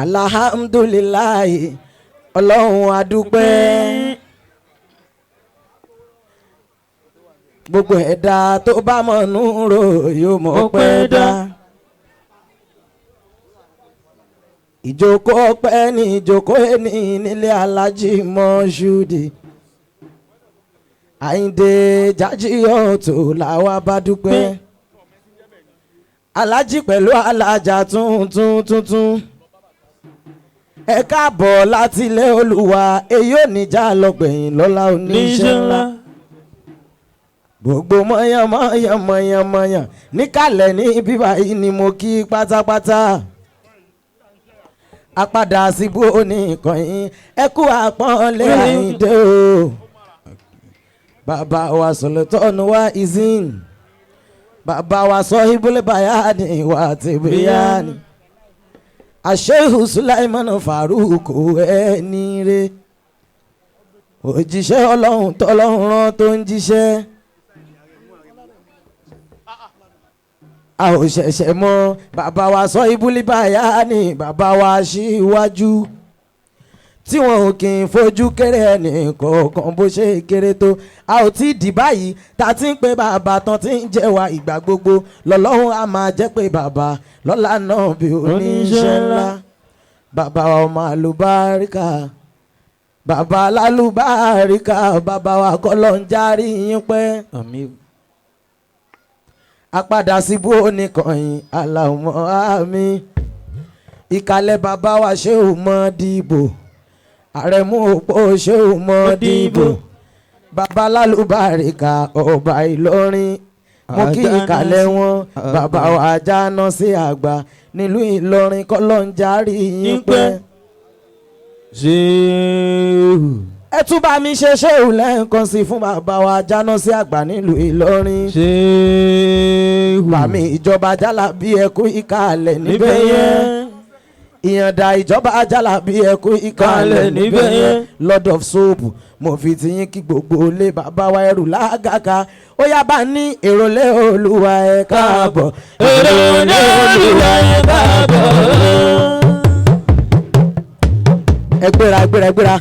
Alhamdulillahi, Ọlọ́run adúpẹ́. Gbogbo ẹ̀dá tó bá mọ̀ núrò yóò mọ̀ pẹ́ dá. Ìjókòó ọpẹ́ ní ìjókòó ẹni nílé Alhaji Moshood Àyìndé Jájí Ọ̀tọ̀ làwa bá dúpẹ́. Alhaji pẹ̀lú alájà tuntun tuntun. Ẹ káàbọ̀ láti ilé Olúwa, èyí ò ní já lọ́gbẹ̀yìn lọ́lá oníṣẹ́ ńlá. Gbogbo mọ̀yàn mọ̀yàn mọ̀yàn mọ̀yàn níkàlẹ̀ ní bíbá yìí ni mo kí pátápátá. Apadà síbú oníkànnì ẹ kú àpọ́nlé Àyìndé o. Bàbá wa sọ̀lọ́tọ́nù wa izin. Bàbá wa sọ ibùlẹ̀ bàyáni wa tìbíyáni. Àṣehù Sulaimon Faruku ẹni re. Òjíṣẹ́ Ọlọ́run tọ́lọ́run rán tó ń jíṣẹ́. A ò ṣẹ̀ṣẹ̀ mọ̀ bàbá wa sọ ibùlẹ̀ bàyáni bàbá wa ṣíwájú. Tí wọn ò kì í fojú kéré ẹnì kọ̀ọ̀kan bó ṣe kéré tó. A ò tí ì dì báyìí ta ti ń pe bàbá tán tí ń jẹ́ wa ìgbà gbogbo lọ́lọ́run a máa jẹ́ pé bàbá lọ́la náà bí oníṣẹ́ ńlá. Bàbá wa ọmọ àlùbáríkà, bàbá alálùbáríkà, bàbá wa kọ́ ló ń járí yín pẹ́. Apadà síbú oníkànnì aláwọ̀ àmì ìkàlẹ̀ bàbá wa ṣé ò mọ̀ dìbò. Àrẹ̀mú òpó ṣé ò mọ̀ dìbò. Bàbá lálùbáríkà ọba Ìlọrin mo kí ìkàlẹ̀ wọn. Bàbá wa jáná sí àgbà nílùú Ìlọrin kọ́ ló ń járí yín pẹ́. Ẹ tún bá mi ṣe ṣéwù lẹ́ẹ̀kan sí fún bàbá wa jáná sí àgbà nílùú Ìlọrin. Bàmí ìjọba jálàbí ẹ kú ìkàlẹ̀ níbẹ̀ yẹn. Ìyànda ìjọba jálàbí ẹ kú ìkàlẹ̀ níbẹ̀ yẹn. Lord of Soap mo fi tiyín kí gbogbo ilé bàbá wa ẹrù lágàkà. Ó yá bá ní èròlé Olúwa ẹ káàbọ̀. Èròlé Olúwa ẹ káàbọ̀. Ẹ gbéra gbéra gbéra.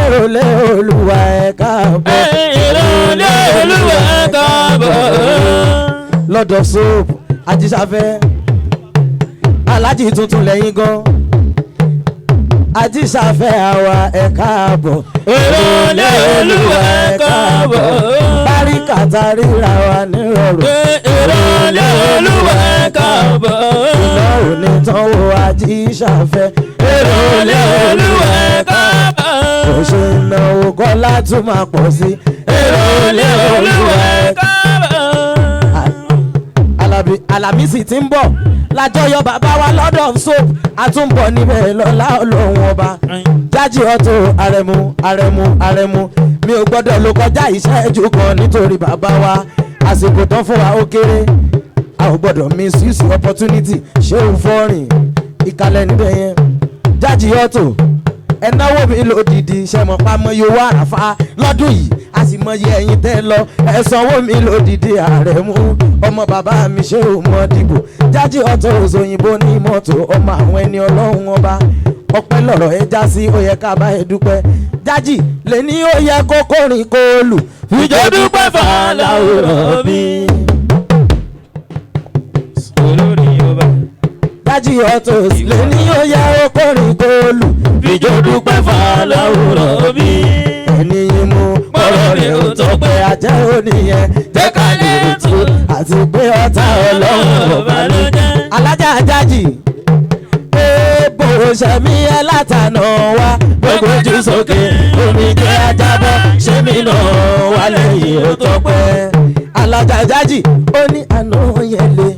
Èròlé Olúwa ẹ káàbọ̀. Èròlé Olúwa ẹ káàbọ̀. Lord of Soap Ajíṣafẹ́ Alájì tuntun lẹ́yìn gan. Ajíṣafẹ́ àwa ẹ káàbọ̀. Èròlé Olúwa ẹ káàbọ̀. Báríkà ta ríra wa nírọ̀rùn. Èròlé Olúwa ẹ káàbọ̀. Iná ò ní tán wo Ajíṣafẹ́. Èròlé Olúwa ẹ káàbọ̀. Kò ṣe náwó kọ́lá tún máa pọ̀ sí. Èròlé Olúwa ẹ káàbọ̀. Àlàmísì tí ń bọ̀ lájọyọ̀ bàbá wa Lord of Soap àtúnbọ̀ níbẹ̀ lọ́lá Ọlọ́run ọba. Jájí Ọ̀tọ̀ Àrẹ̀mú Àrẹ̀mú Àrẹ̀mú mi ò gbọ́dọ̀ ló kọjá ìṣẹ́jú kan nítorí bàbá wa àsìkò tán fún wa ó kéré. A ò gbọ́dọ̀ misuse opportunity ṣé ò fọ́rìn ìkàlẹ̀ níbẹ̀ yẹn. Jájí Ọ̀tọ̀ ẹ náwó mi lódìdí ṣe mọ̀ pa mọ́ yóò wá àràfà lọ́dún yìí a sì mọ iye ẹ̀yin tẹ́ lọ ẹ sanwó mi lódìdí Àrẹ̀mú ọmọ bàbá mi ṣé ò mọ dìbò. Jájí Ọ̀tọ̀ òṣòyìnbó ní mọ́tò ọmọ àwọn ẹni Ọlọ́run ọba ọpẹ́ lọ̀rọ̀ ẹ já sí ó yẹ ká bá ẹ dúpẹ́. Jájí lè ní ó yẹ kó kórìn kó lù fìjọ dúpẹ́ fàlàwòrán bí. Jájí Ọ̀tọ̀ lè ní ó yẹ kó kórìn kó lù fìjọ dúpẹ́ fàlàwòrán bí. Ẹni yín mú ọ̀rọ̀ rẹ̀ ò tó pé ajẹ́ òníyẹn jẹ́ ká lè tú àti pé ọ̀tá Ọlọ́run ọba ló jẹ́. Alájà Jájì bó ṣe mí ẹ látànà wá gbogbo ojú sókè omi jẹ́ ajábọ̀ ṣé mi náà wà lẹ́yìn ó tó pẹ́. Alájà Jájì ó ní àná yẹn lé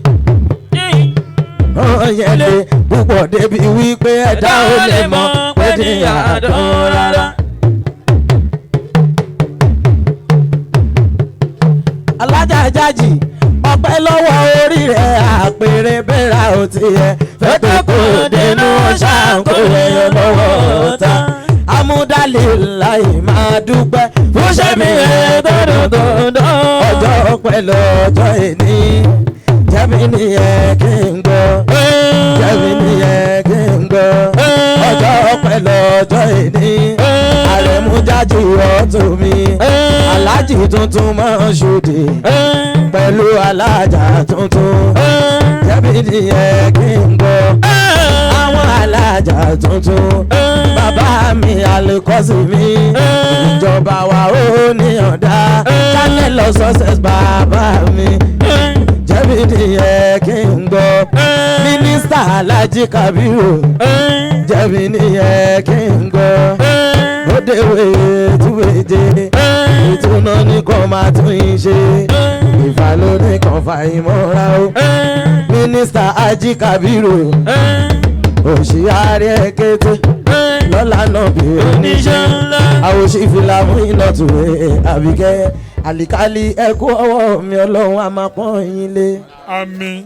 yẹn lé púpọ̀ débi wípé ẹ̀dá ò lè mọ̀ pé ní àdán rárá. Alájà Jájì ọpẹ́ lọ́wọ́ orí rẹ̀ àpèrè bẹ́ra ò tiẹ̀ fẹ́ tó kò dénú ṣàǹkó rẹ̀ lọ́wọ́ ta. Amúdálẹ̀ láì máa dúpẹ́ Fún ṣẹ́mi ẹ̀ tọ́dọ̀tọ̀dọ̀. Ọjọ́ pẹ̀lú ọjọ́ ìní jẹ́ Jẹ́mi nìyẹn kí n gbọ́. Jẹ́mi nìyẹn kí n gbọ́. Ọjọ́ ọpẹ́ lọ́jọ́ ìní. Àrẹ̀mú jáde ọ̀tún mi. Aláàjì tuntun máa ń ṣòde. Pẹ̀lú alájà tuntun. Jẹ́mi nìyẹn kí n gbọ́. Àwọn alájà tuntun. Bàbá mi àlùkọ́sí mi. Ìjọba wa ó ní ọ̀dà. Channel of success bàbá mi. Jẹ́mi nìyẹn kí n gbọ́. Mínísítà Alhaji Kabiru. Jẹ́mi nìyẹn kí n gbọ́. Ó déwé túwéje. Ìtúná ní kò máa tún yín ṣe. Ìfà ló ní kàn fà ìmọ̀ra o. Mínísítà Alhaji Kabiru. Òṣìyàrí ẹ̀kẹ́tẹ́. Lọ́la náà bí Oníṣẹ́ ńlá. Àwòṣe ìfìlà mú iná tùwé àbíkẹ́ àlìkálí ẹ̀kú ọwọ́ mi, ọlọ́run á máa pọ́n yín lé. Àmín.